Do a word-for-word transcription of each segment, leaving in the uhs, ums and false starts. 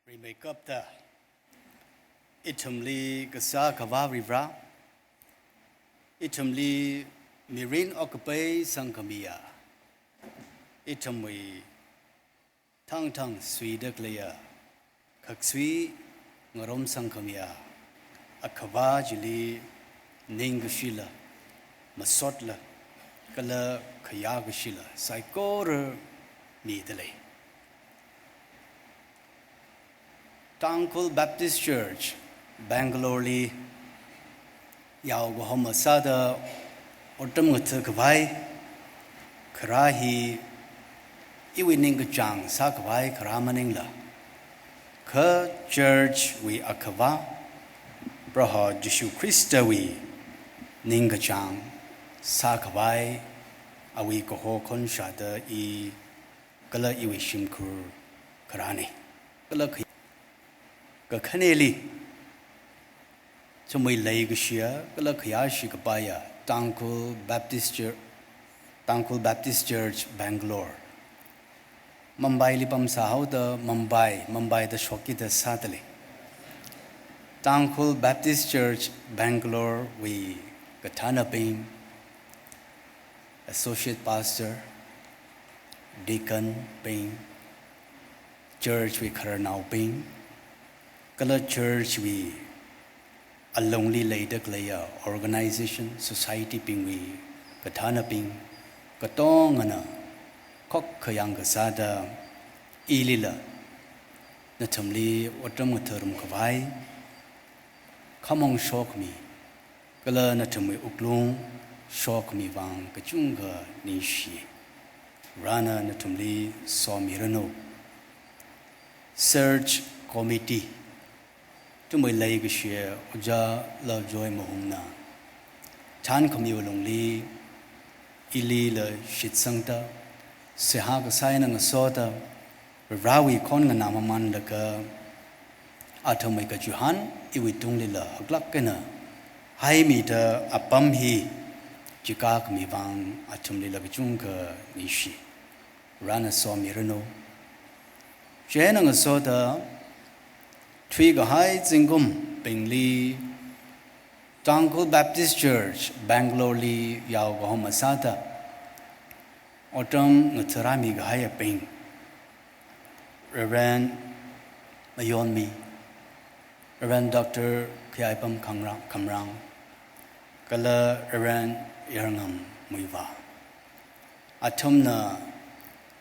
Rimeikapta, ithumli kasā Akhava Varivara, ithumli mirin okkapai sangkhamiya, ithumwui thangthang suida khaleiya, khaksui ngarom sangkhamiya Akhava chili ningkashila, masotla, kala khayākashila saikora midalei. Tangkhul Baptist Church, Bangalore li yaokahoma sāda otram ngathakhavai kharā hi iwui ningkachāng sākhavai kharā maningla, kha church wui Akhava, Proho Jishu Khristawui ningkachāng sākhavai, awui kaho khonshāda i kala iwui shimkhur kharāne. Kala kha-, kakhaneli, chumwui leikashiya kala khayāshi kapaiya Tangkhul Baptist Church, Tangkhul Baptist Church Bangalore. Mumbai li pamsāhaoda Mumbai, Mumbai da shokkida sādalei. Tangkhul Baptist Church Bangalore wui kathānabing, associate pastor, deacon bing, church wui khararnaobing, kala church wui alungli leida khaleiya organization, society bingwui kathānabing, katongana khokkha yangkasāda ilila nathumli otram ngatharumkhavai, khamong shokhami, kala nathumwui wuklung shokhami vang kachungkha ningshi. Varena nathumli somiranu. Search Committee, chumwui leikashi Ojā Lovejoy Mahungna thānkhamiwui lungli ilila shitsangda, seihā kasā eina ngasoda, Varewui khon nganāmamanlaga, athumwui kachuhan iwui tunglila haklāk eina haimida apam hi chikākhami vang athumlila kachungkha ningshi. Varena somiranu. Chieina ngasoda thuikahai zingkumbingli Tangkhul Baptist Church Bangalore li yaokahoma sāda otram ngatharāmi kahaiyabing, Reverend Mayonmi, Reverend Doctor Khayaipam Khangrang, Khamrang, kala Reverend Yarngam Muivah. Athumna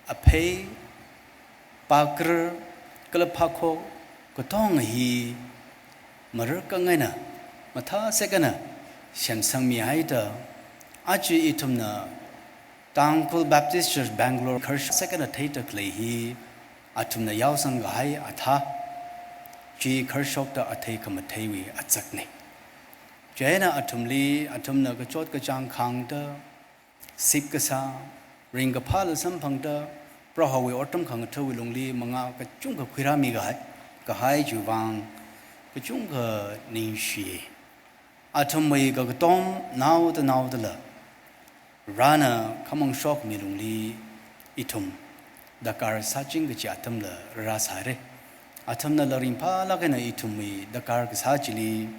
aphei, phākra, kala phākhok katonga hi mararkang eina, mathāsek eina semsangmihaida, aja ithumna Tangkhul Baptist Church Bangalore kharshok sek eina theida khalei hi athumna yaosang kahai athā, chi kharshokta athei khamatheiwui azakne. Chieina athumli, athumna kachot kachāng khāngda, sip kasā, ringkaphāla samphangda, Prohowui otram khangathāwui lungli mangā kachungkha khuirāmi kahai, kahai chiwui vang kachungkha ningshi. Athumwui kakatom naoda naodala, Varena khamong shokhami lungli ithum darkar sāching kachi atamla rāsāre. Athumnala ringphālāk eina ithumwui darkar kasā chili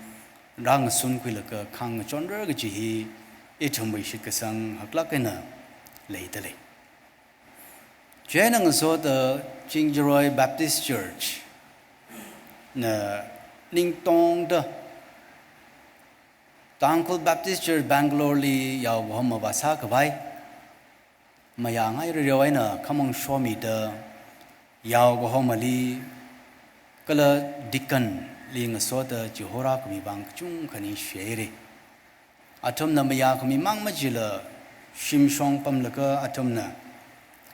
rāngasunkhuilaga khāngachonra kachi hi ithumwui shitkasang haklāk eina leidalei. Chieina ngasoda Chingjaroi Baptist Church na ningtongda Tangkhul Baptist Church Bangalore li yaokahoma vāsākhavai, mayāngai rereo eina khamong shomida yaokahomali kala deacon li ngasoda chihorākhami vang kachungkha ningshihaire. Athumna mayākhami mang machila shimshong pamlaga athumna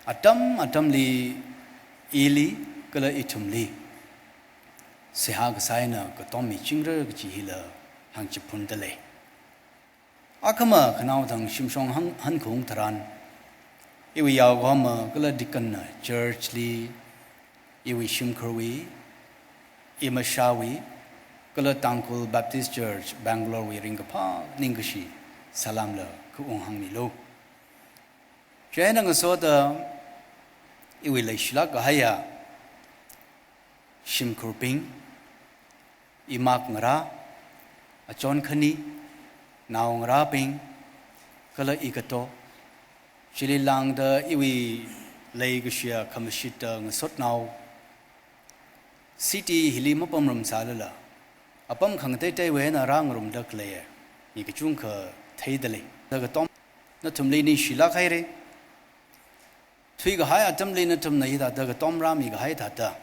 atam atamli ili kala ithumli seihā kasā eina katom michingra kachi hila hāngchiphundalei. Akhama khanaothang shimshong hāng, hāngkhaung tharan, iwui yaokahoma kala deacon na church li, iwui shimkhurwui, imashāwui, kala Tangkhul Baptist Church Bangalore wui ringkaphā ningkashi salamla khaung hāngmilu. Chieina ngasoda iwui leishilāk kahaiya, shimkhurbing, imak ngarā, achon khani, naongarābing, kala ikato, chili lāngda iwui leikashiya khamashita ngasotnao, city hili mapamrumsālala, apam khangateiteiwui eina rāngarumda khaleiya mi kachungkha theidalei. Da katom, nathumli ningshilāk haira. Thuikahai atamli nathumna hithāda katom rāmikahai thāda,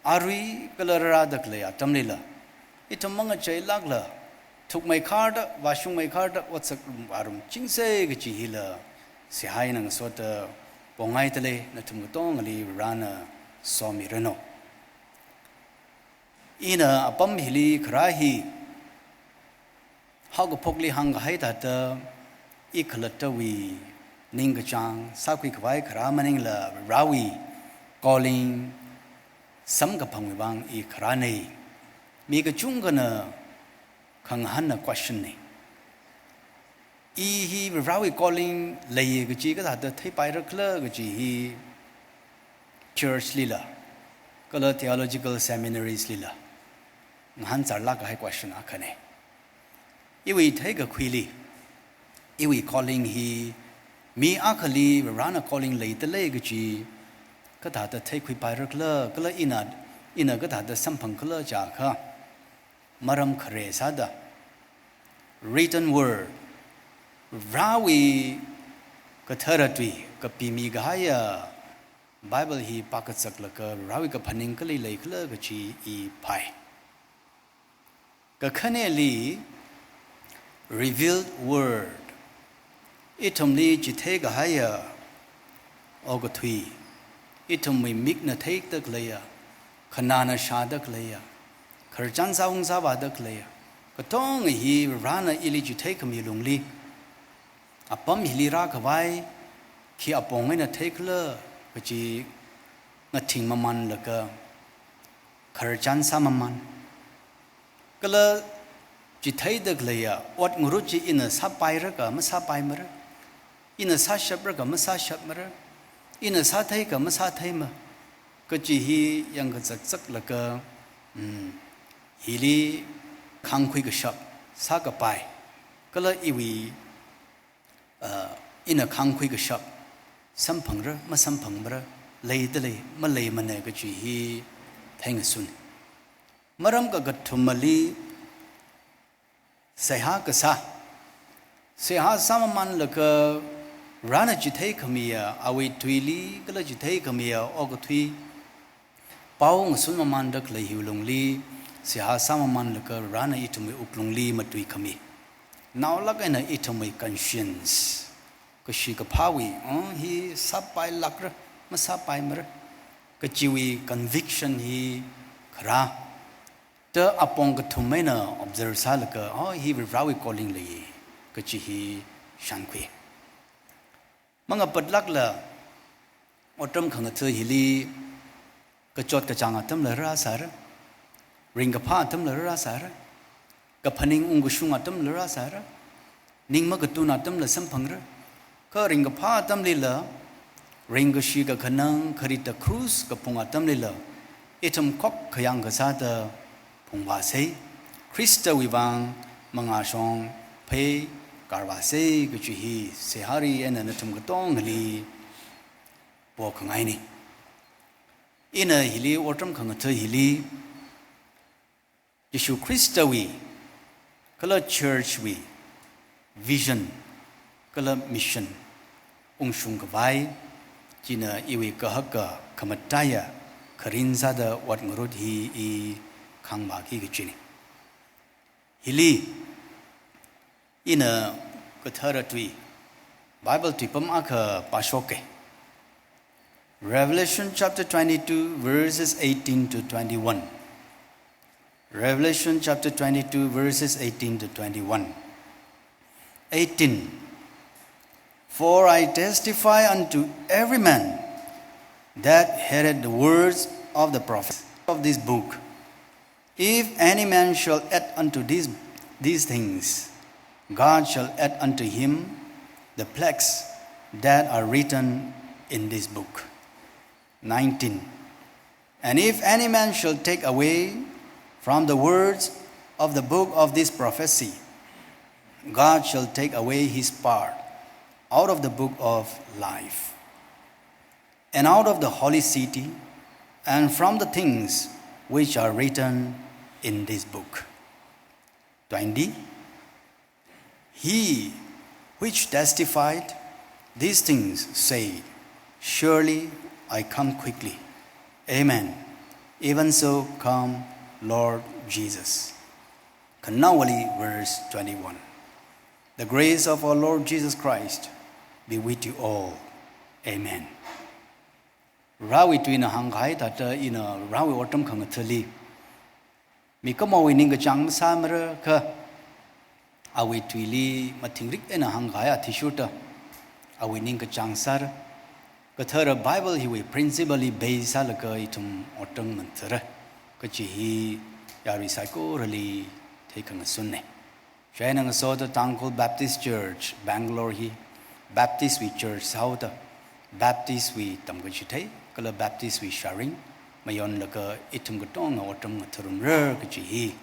arui kala rārāda khalei atamlila, ithum mangacheilākla, thukmeikharda, vāshungmeikharda, otsak vārumchingsa kachi hila, seihā eina ngasoda pongaidalei. Nathum katongali Varena somiranu. Ina apam hili kharā hi haokaphokli hāngkahai thāda, ikhalattawui ningkachāng sākhuikhavai kharā maningla, Varewui calling samkaphangwui vang i kharāna. Mi kachungkhana khangahānna question na. I hi Varewui calling leiya kachi kathāda theipairakhala kachi hi church lila, kala theological seminaries lila ngahānzarlāk kahai question akhana. Iwui theikakhuili, iwui calling hi mi akhali Varena calling leidalei kachi kathāda theikhuipairakhala, kala ina, ina kathāda samphangkhala jiakha, maram khare sāda, written word, Varewui kathara tui kapimikahaiya Bible hi pākazatlaga Varewui kaphaning kali leikhala kachi i phai. Kakhaneli, revealed word, ithumli chitheikahaiya okathui, ithumwui mikna theida khaleiya, khanāna shāda khaleiya, khararchan sāung sāvāda khaleiya, katonga hi Varena ili chitheikhami lungli, apam hili rākhavai khi apong eina theikhala kachi ngathing mamanlaga, khararchan sāmaman, kala chitheida khaleiya ot ngarut chi ina sāpairaka masāpaimara, ina sāshapraka masāshapmara, ina sātheika masātheima kachi hi yangkazatzaklaga, mm, hili khāngkhui kashap sākapai, kala iwui, ah, ina khāngkhui kashap samphangra masamphangmara, leidalei maleimana kachi hi theingasun. Maram kakathumali, seihā kasā. Seihā sāmamanlaga Varena chitheikhamiya awui tuili kala chitheikhamiya okathui pao ngasun mamanda khalei hiwui lungli, seihā sāmamanlaga Varena ithumwui wuklungli matuikhami, naolāk eina ithumwui conscience, kashi kaphāwui, oh, hi sāpailākra masāpaimara kachiwui conviction hi kharā da apong kathum eina observe sālaga, oh, hi Varewui calling lei kachi hi shānkhui. Mangapatlākla otram khangatha hili kachot kachāng atamla rāsāra, ringkaphā atamla rāsāra, kaphaning ungkashung atamla rāsāra, ning makatun atamla samphangra. Kha ringkaphā atamlila, ringkashi kakhanang kharita krus kaphung atamlila, ithum khokkhayang kasāda phungvāsei, Khristawui vang mangāshong phei karvāsei kachi hi seihāri eina nathum katongali pokhangaina. Ina hili otram khangatha hili, Jishu Khristawui kala church wui vision kala mission ungshung khavai, china iwui kahaka khamataiya kharing sāda ot ngarut hi i khangvāki kachina. Hili ina kathara tui, Bible tuipam akha pāshoka. Revelation chapter twenty-two, verses eighteen to twenty-one. Revelation chapter twenty-two, verses eighteen to twenty-one. Eighteen. For I testify unto every man that heareth the words of the prophets of this book. If any man shall add unto these, these things, God shall add unto him the plagues that are written in this book. Nineteen. And if any man shall take away from the words of the book of this prophecy, God shall take away his part out of the book of life, and out of the holy city, and from the things which are written in this book. Twenty. He which testified these things said, "Surely I come quickly. Amen. Even so come, Lord Jesus." Khanaowali verse twenty-one. The grace of our Lord Jesus Christ be with you all. Amen. Varewui tuina hāngkahai thāda ina Varewui otram khangathali mikumowui ningkachāng masāmara kha, awui tuili mathingrik eina hāngkahai athishurda awui ningkachāng sāra. Kathara Bible hiwui principle li base sālaga ithum otram mangathara kaji hi yarui saikorali theikhangasunna. Chieina ngasoda Tangkhul Baptist Church, Bangalore hi Baptist wui church sāhaoda, Baptist wui tamkachithei kala Baptist wui sharing mayonlaga ithum katonga otram ngatharumra kaji hi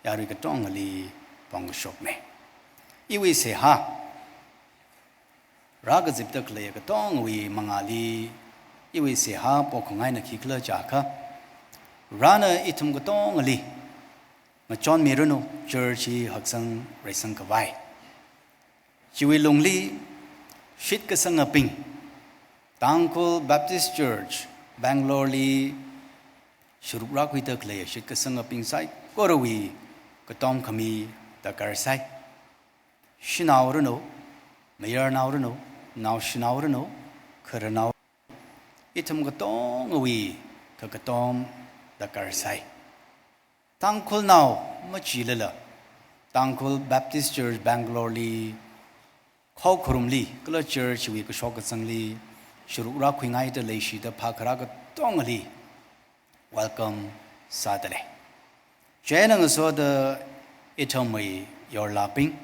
yarui katongali pongkashokna. Iwui seihā, rākazipda khalei katongawui mangāli iwui seihā pokhangaina khikhala jiakha, Varena ithum katongali ngachonmiranu, church hi haksang reisang khavai. Chiwui lungli shitkasangabing, Tangkhul Baptist Church, Bangalore li sharuk rākhuida khalei shitkasangabing saikorawui katom khami darkar sāi. Shanao ranu, mayarnao ranu, naoshinao ranu, khararnao, ithum katongawui kakatom darkar sāi. Tangkhulnao machilala, Tangkhul Baptist Church Bangalore li, khokharumli, kala church wui kashok kazangli sharuk rākhuingaida leishida phākharā katongali welcome sādalei. Chieina ngasoda ithumwui yorlābing,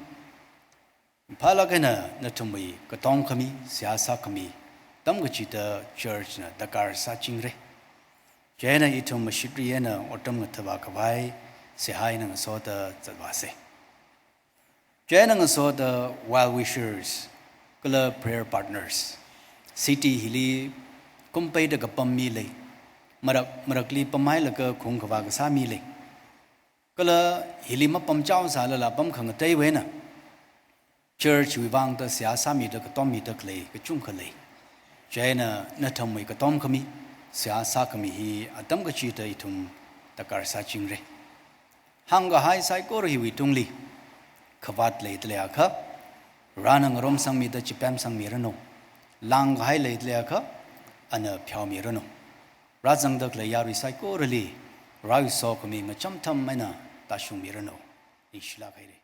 phālāk eina nathumwui katom khami, seihā sākhami tamkachida church na darkar sāchingra. Chieina ithum mashitri eina otram ngathava khavai seihā eina ngasoda zatvāsa. Chieina ngasoda well wishers kala prayer partners, city hili kumpeida kapam mi lei, marak marakli pamhailaga khung khavā kasā mi lei, kala hili mapamchao sālala pamkhangateiwui eina church wui vangda seihā sāmida katommida khalei kachungkha lei. Chieina nathumwui katom khami, seihā sākhami hi atam kachida ithum darkar sāchingra. Hāngkahai saikora hiwui tungli khavāt leida leiakha, Varena ngarumsangmida chipemsangmiranu. Lāngkahai leida leiakha, ana pheomiranu. Rāzangda khalei yarui saikorali Varewui sokhami ngacham tham eina tāshungmiranu. Ningshilāk haira.